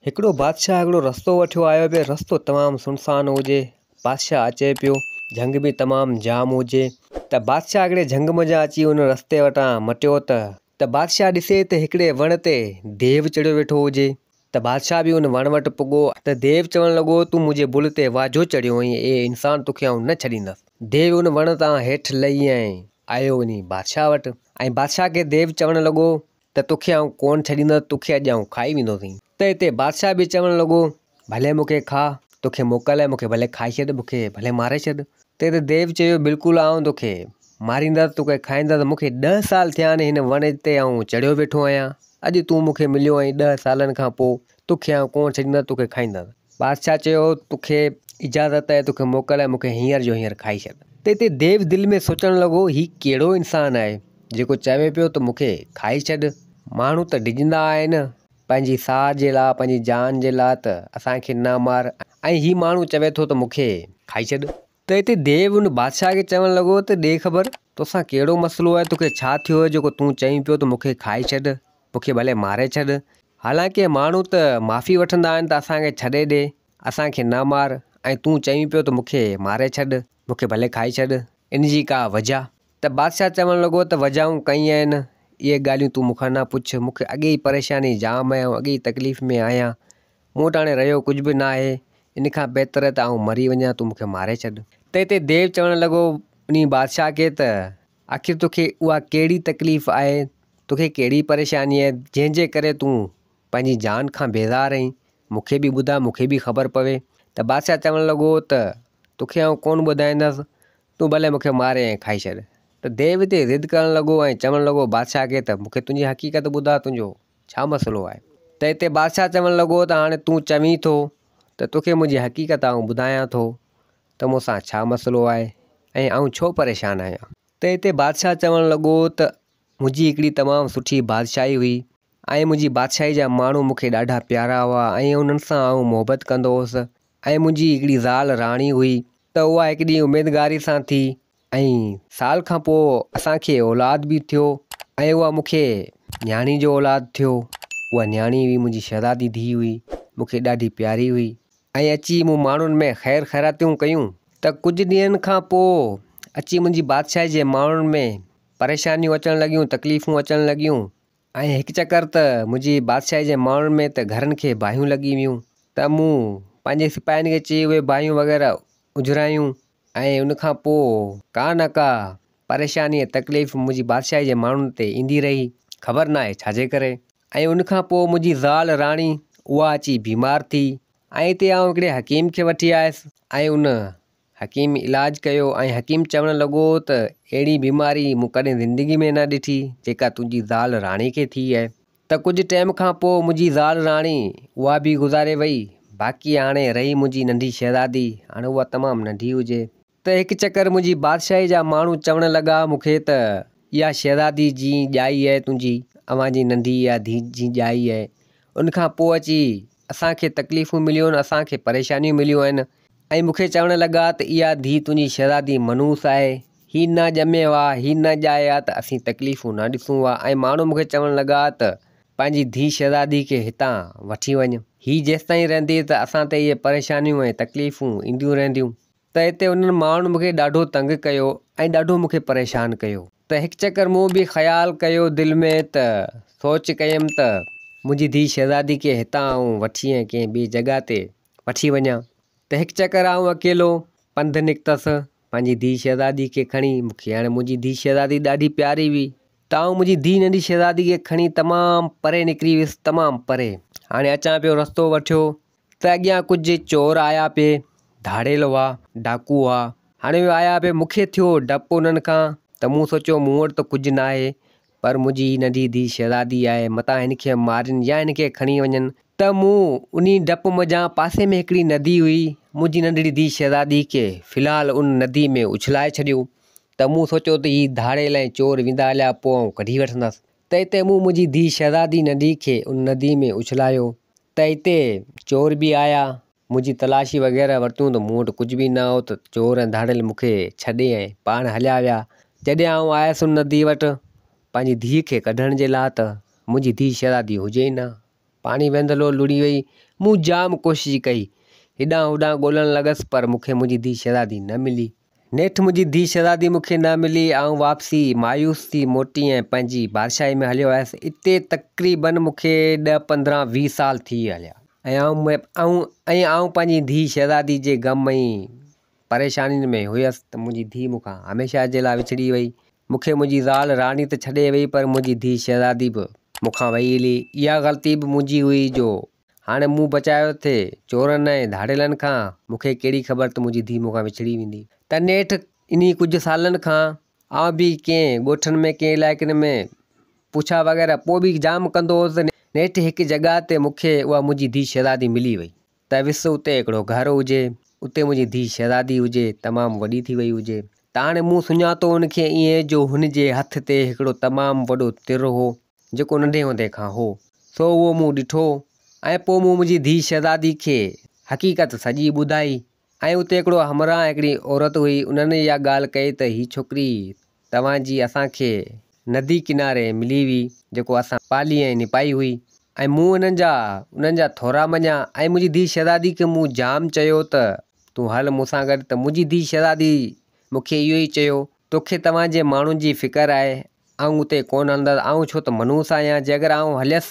هڪڙو بادشاهه هڪڙو رستو وٺيو آيو پئي، رستو تمام سنسان هجي، بادشاهه اچي پيو، جهنگ به تمام جام هجي ته بادشاهه هڪڙي جهنگ منجهان اچي ان رستي وٽان مٽيو ته ته بادشاهه ڏسي ته هڪڙي وڻ تي ديو چڙهيو ويٺو هجي ته بادشاهه به ان وڻ وٽ پڳو ته ديو چوڻ لڳو تون منهنجي بل تي واجهو چڙهيو آهين اي انسان توکي آئون نه ڇڏيندس. ديو ان وڻ تان هيٺ لهي ۽ آيو وڃي بادشاهه وٽ ۽ بادشاهه کي ديو چوڻ لڳو ته توکي آئون ڪونه ڇڏيندس توکي اڄ آئون کائي ويندوسين. ته هتي بادشاهه به چوڻ لڳو ڀلي مون کي کاء توکي موڪل آهي مون کي ڀلي کائي ڇڏ مون کي ڀلي ماري ڇڏ. ته هتي ديو چيو بلڪل آئون توکي ماريندس توکي کائيندس مون کي ڏهه سال ٿيا آهن هن وڻ تي آئون چڙهيو ويٺو آهيان اڄ تون مون کي مليو آهين ڏهه سالن کان پوء توکي آئون ڪونه ڇڏيندس توکي کائيندس. بادشاهه چيو توکي اجازت آهي توکي موڪل آهي مون کي هينئر جو هينئر کائي ڇڏ. ته هتي ديو دل ۾ سوچڻ لڳو هي ڪهڙو انسان آهي جيڪو چوي پيو ته مون کي کائي ڇڏ. ماڻهو ته ڊڄندا آهن پنهنجي ساهه جي لاء، پنهنجي جان جي لاء ته اسان کي نه مار ۽ هي ماڻهو چوي ٿو ته مون کي کائي ڇڏ. ته هتي ديو ان بادشاهه کي چوڻ لڳو ته ڏي خبر توسان ڪهڙو مسئلو آهي، توکي ڇا ٿيو آهي جيڪو تون چئين پيو ته مون کي کائي ڇڏ، مون کي ڀلي ماري ڇڏ. حالانڪه ماڻهو ته معافي وٺندا آهن ته اسان کي ڇڏي ڏي، اسان کي نه مار ۽ تون چئين پيو ته مون کي ماري ڇڏ، مون کي ڀلي کائي ڇڏ، ان جي ڪا وجهه؟ ته بادشاهه چوڻ لڳو ته وجهائون ڪئي آهن، اهي ڳالهيون تون مون کان نه پڇ، مون کي اڳي ئي پريشاني جام آهي، آئون اڳي ئي تڪليف ۾ آهيان، مون وٽ هاڻي رهيو ڪجهه به نه آهي، ان کان بهتر آهي ته آئون مري وڃان، تون مون کي ماري ڇڏ. ته هتي ديو چوڻ لڳو انهي بادشاهه کي ته آخر توکي اها ڪهڙي تڪليف آهي، توکي ڪهڙي پريشاني آهي، جنهن جي ڪري تون پنهنجي جان کان بيزار آهين، مون کي به ٻڌاء، مون کي به خبر پوي. ته بادشاهه چوڻ لڳو ته توکي آئون ڪونه ٻڌائيندس، تون ڀلي مون کي ماري ۽ کائي ڇڏ. ته ديو هتي ضد ڪرڻ لڳو ۽ چوڻ لڳو بادشاهه کي ته مون کي تنهنجي حقيقت ٻڌاء تنهنجو ڇا مسئلو آهي؟ ته هتي بادشاهه چوڻ لڳو ته هاڻي تون چوين ٿو ته توکي منهنجي حقيقت آئون ٻڌايان ٿو ته مون سان ڇا مسئلو آهي ۽ آئون ڇو پريشان آهيان؟ ته هتي بادشاهه چوڻ لڳو ته منهنجي هڪڙي تمام سٺي بادشاهي هئي ۽ منهنجي بادشاهي جا ماڻهو مون کي ڏاڍا پيارا هئا ۽ انهن سان آئون محبت ڪندو هوس ۽ منهنجي هڪڙي زال راڻي هئي ته اها هڪ ڏينهن اميدگاري سان ٿي ۽ سال کان پوء اسان کي اولاد به ٿيو ۽ اها مون کي نياڻي جو اولاد ٿيو اها نياڻي هئي منهنجي شهزادي ڌيء هئي مون کي ڏاڍي پياري هئي ۽ اچي مون ماڻهن ۾ خير خيراتيون ڪيون ته ڪجهه ڏينهن کان پوء اچي منهنجي بادشاهي جي ماڻهن ۾ پريشانيون اچڻ لڳيون، تڪليفون اچڻ لڳيون ۽ هڪ چڪر ته منهنجي بادشاهي جي ماڻهن ۾ ته گهرن کي باهيون لڳي ويون ته مون پنهنجي سپاهين کي چئي اهي باهيون وغيره اجهرايون ۽ ان کان پوء ڪا نه ڪا پريشاني ۽ تڪليف منهنجي بادشاهي جي ماڻهن تي ايندي رهي، خبر ناهي ڇا جي ڪري. ۽ ان کان پوء منهنجي زال راڻي اها اچي بيمار ٿي ۽ اتي آئون هڪڙي حڪيم کي وٺي آيس ۽ ان حڪيم علاج ڪيو ۽ حڪيم چوڻ لڳو ته اهڙي بيماري مون ڪڏهن زندگي ۾ نه ڏٺي جيڪا تنهنجي زال راڻي کي ٿي آهي ته ڪجهه ٽيم کان پوء منهنجي زال راڻي اها به گذاري وئي باقي هاڻي رهي منهنجي ننڍي شهزادي هاڻي اها تمام ننڍي هجي ته هڪ چڪر منهنجي بادشاهي جا ماڻهو چوڻ لڳا مون کي ته اها شهزادي جين ڄائي آهي تنهنجي اوهان جي ننڍي اها ڌيء جين ڄائي آهي ان کان پوء اچي اسان کي تڪليفون مليون آهن اسان کي پريشانيون مليون آهن ۽ مون کي چوڻ لڳا ته اها ڌيء تنهنجي شهزادي منحوس آهي هي نه ڄمي ها هي نه ڄائي ها ته اسين تڪليفون نه ڏسون ها ۽ ماڻهو مون کي چوڻ لڳا ته پنهنجي ڌيء شهزادي کي هتان وٺي وڃ هي جيستائين رهندي ته اسان تي اهي پريشانيون ۽ تڪليفون اينديون رهنديون. ته اتي انهن ماڻهن مون کي ڏاڍو تنگ ڪيو ۽ ڏاڍو مون کي پريشان ڪيو. ته هڪ چڪر مون به خيال ڪيو دل ۾ ته سوچ ڪيم ته منهنجي ڌيء شهزادي کي هتان آئون وٺي ۽ ڪنهن ٻي جڳهه تي وٺي وڃان. ته هڪ چڪر آئون اڪيلو پنڌ نڪتس پنهنجي ڌيء شهزادي کي کڻي. مون کي هاڻي منهنجي ڌيء شهزادي ڏاڍي پياري هئي ته آئون منهنجي ڌيء ننڍي شهزادي کي کڻي تمام پري نڪري ويس تمام پري. هاڻي اچان پيو رستو وٺيو ته اڳيان ڪجهه چور آيا پئي، ڌاڙيل هئا، ڊاڪو هئا. هاڻي اهي آيا پئي، مون کي ٿيو ڊپ انهن کان ته مون سوچيو مون وٽ ته ڪجهه ناهي، پر منهنجي هي ننڍي ڌيء شهزادي آهي، متان هن کي مارين يا هن کي کڻي وڃن. ته مون انهي ڊپ منجهان پاسي ۾ هڪڙي ندي هئي، منهنجي ننڍڙي ڌيء شهزادي کي في الحال ان ندي ۾ اڇلائي ڇڏيو ته مون سوچيو ته هي ڌاڙيل ۽ چور ويندا هليا، پوء آئون ڪڍي وٺندس. ته اتي مون منهنجي ڌيء شهزادي ننڍي کي ان ندي ۾ اڇلايو ته اتي چور به آيا، منهنجي تلاشي وغيره ورتيون ته مون وٽ ڪجهه به نه هو ته چور ۽ ڌاڙيل مون کي ڇڏي ۽ پاڻ هليا ويا. جڏهن آئون آيس ان ندي وٽ پنهنجي ڌيء کي ڪڍڻ جي لاء ته منهنجي ڌيء شهزادي هجي ئي نه. پاڻي وهندل هو لڙهي وئي. مون جام ڪوشش ڪئي. هيڏانهن هوڏانهن ڳولڻ لڳس پر مون کي منهنجي ڌيء شهزادي نه ملي. نيٺ منهنجي ڌيء شهزادي مون کي نه ملي. آئون واپسي مايوس ٿي موٽي ۽ پنهنجي بادشاهي ۾ هليو آيس. اتي تقريباً مون کي ڏهه 15 20 سال ٿي هليا ۽ ۽ آئون پنهنجي ڌيء شهزادي جي غم ۽ پريشانين ۾ هيس ته منهنجي ڌيء مون کان هميشه جي لاء وڇڙي وئي. مون کي منهنجي زال راڻي ته ڇڏي وئي پر منهنجي ڌيء شهزادي به مون کان وئي هلي. اها غلطي به منهنجي هئي جو هاڻي مون بچايو ٿي چورن ۽ ڌاڙيلن کان، مون کي ڪهڙي خبر ته منهنجي ڌيء مون کان وڇڙي ويندي. ته نيٺ انهي ڪجهه سالن کان آئون به ڪنهن ڳوٺن ۾ ڪنهن علائقن ۾ پڇا وغيره پوء به جام ڪندو هوس ته نيٺ هڪ جڳهه تي مون کي اها منهنجي ڌيء شهزادي ملي وئي. ته وس اتي هڪڙو گهر هجي، اتي منهنجي ڌيء شهزادي هجي، تمام وڏي ٿي وئي هجي. ته هاڻي مون سڃاتو هن کي ائين جو هن جي هٿ تي هڪڙو تمام وڏو تر هو، جيڪو ننڍي هوندي کان هو. سو اهو مون ڏٺو ۽ پوء مون منهنجي ڌيء شهزادي کي حقيقت سڄي ٻڌائي ۽ اتي هڪڙو همراهه ۽ هڪڙي عورت هئي، انهن اها ڳالهه ڪئي ته هي ڇوڪري توهان جي اسان کي ندي ڪناري ملي هئي، جيڪو اسان پالي ۽ نپائي هئي ۽ مون انهن جا ٿورا مڃيا ۽ منهنجي ڌيء شهزادي کي مون جام چيو ته تون هل مون سان گڏ ته منهنجي ڌيء شهزادي مون کي اهو ئي چيو، توکي توهان جي ماڻهن جي فڪر آهي، آئون اتي ڪونه هلندس، آئون ڇو ته منحوس آهيان، جي اگر آئون هليس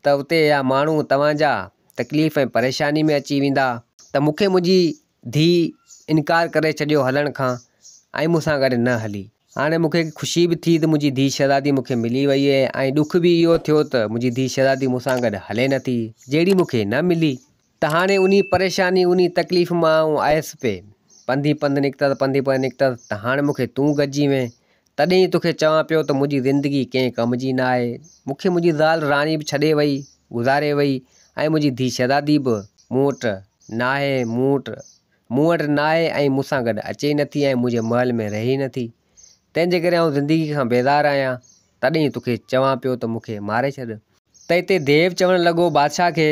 ته اتي اها ماڻهو توهان جا تڪليف ۽ پريشاني ۾ اچي ويندا. ته مون کي منهنجي ڌيء انڪار ڪري ڇڏيو هلڻ کان ۽ مون سان گڏ نه هلي. هاڻي مون کي خوشي به ٿي ته منهنجي ڌيء شهزادي مون کي ملي وئي ۽ ڏک به اهو ٿيو ته منهنجي ڌيء شهزادي مون سان گڏ هلي نه ٿي، جهڙي مون کي نه ملي. ته هاڻي انهي پريشاني انهي تڪليف مان آئون آيس پئي. پنڌ ئي پنڌ نڪتس، پنڌ ئي پنڌ نڪتس ته هاڻي مون کي تون گڏجي وئين. تڏهن ئي توکي چوان پيو ته منهنجي زندگي ڪنهن ڪم جي نه آهي. مون کي منهنجي زال راڻي به ڇڏي وئي، گذاري وئي ۽ منهنجي ڌيء شهزادي به مون وٽ ناهي، مون وٽ ناهي ۽ مون سان گڏ اچي ئي نٿي ۽ منهنجي محل ۾ رهي ئي نٿي. تنهن جي ڪري آئون زندگي کان بيزار آهيان. تڏهن ئي توکي چوان پيو ته مون کي ماري ڇڏ. ته اتي ديو چوڻ لڳو بادشاهه کي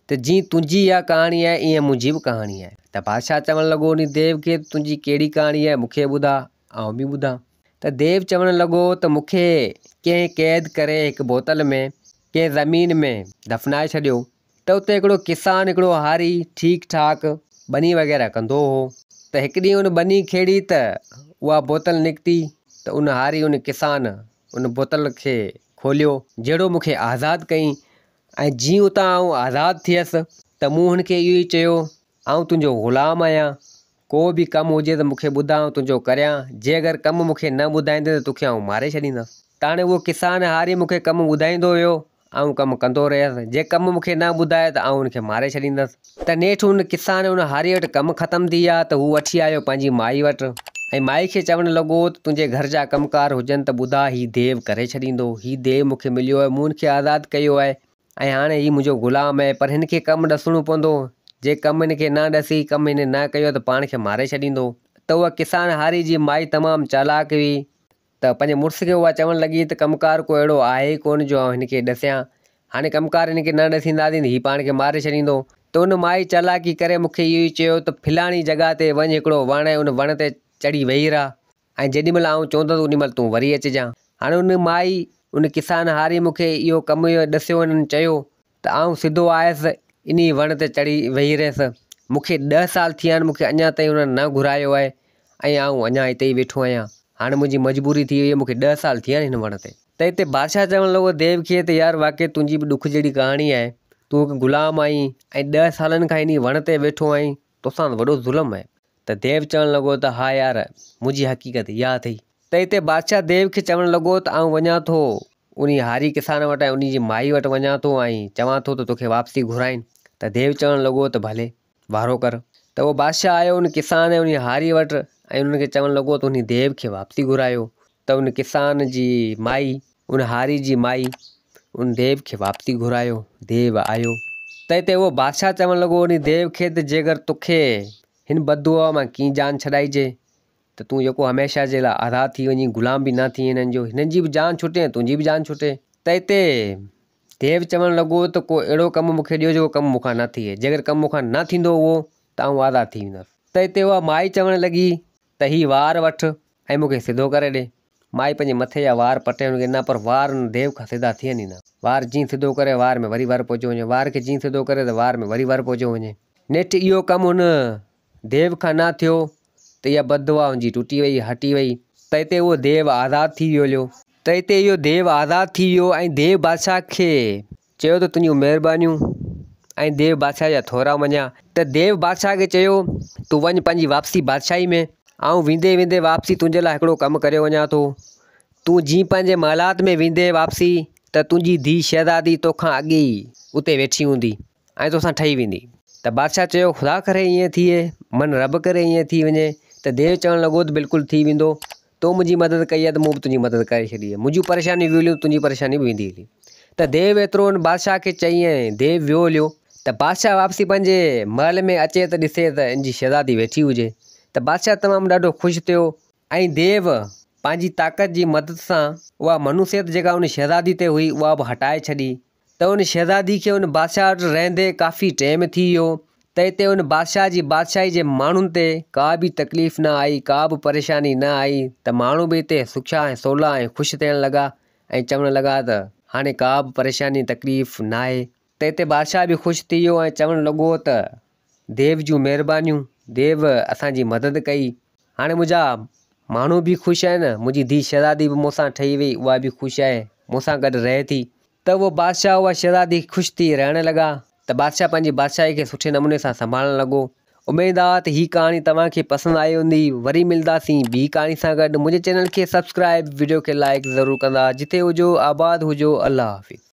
ته جيئن تنهنجي اها ڪهاڻي آهي ايئن منهنجي به ڪهاڻي آهي. ته بادشاهه چوڻ لڳو انهي ديو کي ته تنهنجي ڪهڙي ڪهاڻي آهي مون کي ٻڌاء، آئون به ٻڌان. ته ديو چوڻ لڳو ته مون کي ڪنهن قيد ڪري هڪ بوتل ۾ ڪنهن زمين ۾ دفنائي ڇڏيو ته اتي هڪڙو ڪسان هڪڙو هاري ٺيڪ ٺاڪ ٻني وغيره ڪندو هو ته هڪ ڏينهن ان ٻني کيڙي ته اها بوتل نڪتي ته ان هاري ان ڪسان ان بوتل کي کوليو. جهڙو مون کي آزاد ڪئين ۽ جيئن اتان آئون آزاد ٿيس ته مون هن کي اهو ئي چيو، آئون تنهنجو غلام آهيان، ڪو به ڪم هجي ته مون کي ٻڌاء آئون تنهنجو ڪريان، جي اگر ڪم مون کي نه ٻڌائيندين ته توکي آئون ماري ڇڏيندس. ته هاڻي اهو ڪسان هاري مون کي ڪم ٻڌائيندو ويو، آئون ڪم ڪندو رهيس، جي ڪم مون کي نه ٻڌائي ته آئون هن کي ماري ڇڏيندس. ته نيٺ ان ڪسان ان هاريء وٽ ڪم ختم ٿي ويا ته هو وٺي آيو پنهنجي مائي وٽ ۽ مائي کي چوڻ لڳو ته تنهنجي گهر جا ڪم ڪار هجن ته ٻڌاء هي ديو ڪري ڇڏيندو. هي ديو مون کي مليو آهي، مون هن کي آزاد ڪيو آهي ۽ هاڻي هي منهنجو غلام آهي پر هن کي ڪم ڏسڻو پوندو. جي ڪم هن کي نه ڏسي ڪم هن نه ڪيو ته پاڻ کي ماري ڇڏيندو. ته اها ڪسان هاري جي مائي تمام چالاڪ هئي ته پنهنجي مڙس کي اها چوڻ لڳي ته ڪم ڪار ڪو اهڙو آهي ئي ڪونه جو آئون هن کي ڏسيان. هاڻي ڪم ڪار هن کي نه ڏسينداسين ته هي پاڻ کي ماري ڇڏيندو. ته ان مائي چالاڪي ڪري مون کي اهو ئي چيو ته فلاڻي جڳهه تي وڃ هڪڙو وڻ آهي ان وڻ تي چڙهي ويهي رهه ۽ جيڏي مهل آئون چوندس اوڏي مهل تون وري اچجان. هاڻي ان مائي ان ڪسان هاري مون کي اهو ڪم اهو ڏسيو هنن چيو ته آئون سڌو آيس انهي وڻ تي چڙهي ويهي رهيس. مون کي ڏهه سال ٿي ويا آهن مون کي اڃا تائين انهن نه گهرايو آهي ۽ آئون اڃا هتي ئي ويٺو آهيان. هاڻي منهنجي مجبوري ٿي وئي آهي مون کي ڏهه سال ٿي ويا آهن هن وڻ تي. ته هتي بادشاهه چوڻ لڳو ديو کي ته يار واقعي تنهنجي به ڏک جهڙي ڪهاڻي آهي. تون هڪ غلام آهين ۽ ڏهه سالن کان انهي وڻ تي ويٺو آهين توسان ته وڏو ظلم آهي. ته ديو چوڻ لڳو ته ها يار منهنجي حقيقت اها اٿئي. ته هتي بادشاهه ديو کي چوڻ لڳو ته آئون وڃان ٿو انهي هاري ڪسان وٽ ۽ انهي جي مائي وٽ وڃان ٿو ۽ چوان ٿو ته توکي واپسي گهرائين. ته ديو چوڻ لڳو ته ڀلي، وارو ڪر. ته اهو بادشاهه آيو ان ڪسان ۽ انهي هاري وٽ ۽ انهن کي چوڻ لڳو ته انهي ديو کي واپسي گهرايو. ته ان ڪسان جي مائي، ان هاري جي مائي ان ديو کي واپسي گهرايو. ديو آيو. ته هتي اهو بادشاهه چوڻ لڳو انهي ديو کي ته جيڪر توکي هن بددعا مان ڪيئن جان ڇڏائجي ته تون جيڪو هميشه جي لاء آزاد ٿي وڃين، غلام به نه ٿئين هنن جو، هنن جي به جان ڇٽي ۽ تنهنجي به جان ڇٽي. ته اتي ديو چوڻ لڳو ته ڪو اهڙو ڪم مون کي ڏيو جيڪو ڪم مون کان نه ٿئي، جيڪر ڪم مون کان نه ٿيندو اهو ته آئون آزاد ٿي ويندس. ته اتي اها مائي چوڻ لڳي ته هي وار وٺ ۽ مون کي سڌو ڪري ڏي. مائي پنهنجي مٿي جا وار پٽي هن کي ڏنا پر وار ان ديو کان سڌا ٿين ئي نه. وار جيئن سڌو ڪري وار ۾ وري ور پئجيو وڃي، وار کي جيئن سڌو ڪري ته وار ۾ وري ور پئجيو وڃي. نيٺ اهو ڪم هن ديو کان نه ٿيو ته اها بددعا هن جي ٽٽي وئي، هٽي وئي ته هتي اهو ديو آزاد ٿي ويو هليو. ته هتي اهو ديو آزاد ٿي ويو ۽ ديو بادشاهه کي چيو ته تنهنجون مهربانيون ۽ ديو بادشاهه جا ٿورا مڃيا ته ديو بادشاهه کي چيو تون وڃ پنهنجي واپسي بادشاهي ۾ آئون ويندي ويندي واپسي تنهنجي لاء هڪڙو ڪم ڪريو وڃان ٿو تون جي پنهنجي محلات ۾ ويندي واپسي ته تنهنجي ڌيء شهزادي توکان اڳي ئي اتي ويٺي هوندي ۽ توسان ٺهي ويندي ته بادشاهه چيو خدا ڪري ائين ٿئي من رب ڪري ائين ٿي وڃي ته ديو چوڻ لڳو ته بلڪل ٿي ويندو تو منهنجي مدد ڪئي آهي ته مون به تنهنجي مدد ڪري ڇڏي آهي. منهنجون پريشانيون ويون هليون، تنهنجي پريشاني به ويندي هلي. ته ديو ايترو ان بادشاهه کي چئي ۽ ديو ويو هليو. ته بادشاهه واپسي پنهنجي محل ۾ اچي ته ڏسي ته ان جي شهزادي ويٺي هجي. ته بادشاهه تمام ڏاڍو خوش ٿيو ۽ ديو پنهنجي طاقت جي مدد سان اها منحوسيت جيڪا ان شهزادي تي هئي اها به هٽائي ڇڏي. ته ان شهزادي کي ان بادشاهه وٽ رهندي ڪافي ٽيم ٿي ويو ته اتي ان بادشاهه جي بادشاهي جي ماڻهن تي ڪا به تڪليف نه آئي ڪا به پريشاني نه آئي ته ماڻهو به اتي سکيا ۽ سولا ۽ خوش ٿيڻ لڳا ۽ چوڻ لڳا ته هاڻي ڪا به پريشاني تڪليف ناهي. ته اتي بادشاهه به خوش ٿي ويو ۽ چوڻ لڳو ته ديو جون مهربانيون ديو اسان جي مدد ڪئي هاڻي منهنجا ماڻهو به خوش آهن، منهنجي ڌيء شهزادي به مون سان ٺهي وئي، اها به خوش آهي، مون سان گڏ رهي ٿي. ته اهو بادشاهه اها شهزادي خوش ٿي رهڻ لڳا ته بادشاهه پنهنجي بادشاهي کي سٺي نموني سان سنڀالڻ لڳو. اميد آ ته هي ڪهاڻي توهان کي پسند آئي هوندي. وري ملداسين ٻي ڪهاڻي سان گڏ. منهنجي چينل کي سبسڪرائب، وڊيو کي لائيڪ ضرور ڪندا. جتي هجو آباد هجو. الله حافظ.